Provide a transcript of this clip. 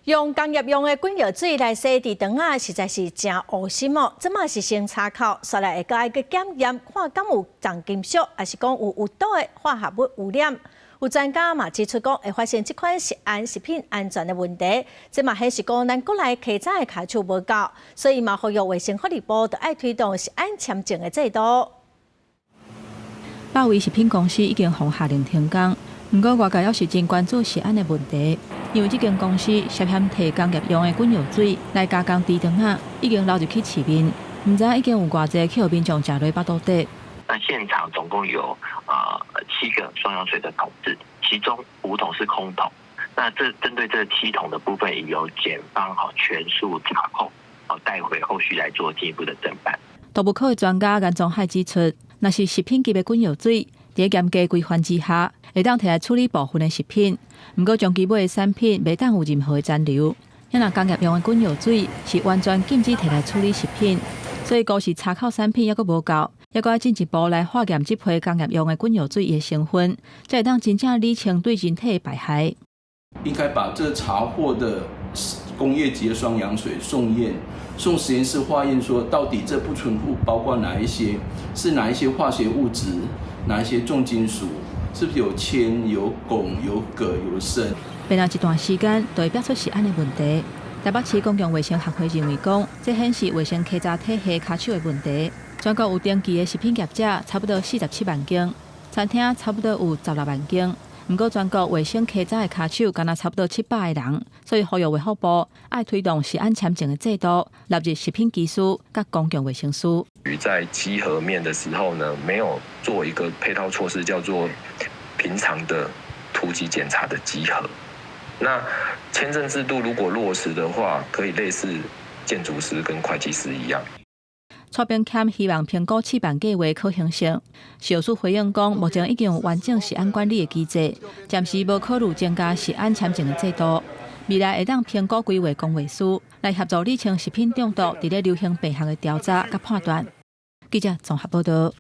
用工業用的滾藥水來洗豬腸仔，實在是誠噁心哦。這馬是先查口，煞來會閣愛去檢驗，看敢有重金屬，抑是講有有毒的化合物污染。有專家嘛指出講，會發現這款食安食品安全的問題，這嘛顯示講咱國內稽查的跤手無夠，所以嘛呼籲衛生福利部著愛推動食安簽證的制度。百威食品公司已經予下令停工，毋過外界猶是真關注食安的問題，因為這間公司涉嫌提工業用的滾藥水來加工豬腸仔，已經流入去市面，毋知已經有偌濟去予民眾食落腹肚底。那現場總共有7個雙氧水的桶子，其中5桶是空桶。那這針對這7桶的部分，已由檢方吼全數查控，好帶回後續來做進一步的偵辦。毒物科的專家顏宗海指出，若是食品級的滾藥水，佇嚴格規範之下，會當提來處理部分的食品。毋過長期買的產品，袂當有任何的殘留。若工業用的滾藥水是完全禁止提來處理食品，所以光是查扣產品猶閣無夠，猶閣愛進一步來化驗這批工業用的滾藥水的成分，才會當真正理清對人體的敗害。應該把這查獲的工業級的雙氧水送驗，送實驗室化驗，說到底這不純物包括哪一些，是哪一些化學物質，哪一些重金屬，是不是有鉛、有汞、有鉻、有砷？變了一段時間，就會爆出食安的問題。台北市公共衛生學會認為講，這顯示衛生稽查體系跤手的問題。全國有登記的食品業者差不多47萬間，餐廳差不多有16萬間。毋過全國衛生稽查的跤手敢若差不多700個人，所以呼籲衛福部愛推動食安簽證的制度，納入食品技師佮公共衛生師。在稽核面的時候呢，沒有做一個配套措施，叫做平常的突擊檢查的稽核。那簽證制度如果落實的話，可以類似建築師跟會計師一樣。蔡炳謙希望評估試辦計畫可行性。食藥署回應講，目前已經有完整食安管理的機制，暫時無考慮增加食安簽證的制度。未來會當評估規劃公衛師來協助理清食品中毒佇咧流行病學的調查佮判斷。記者綜合報道。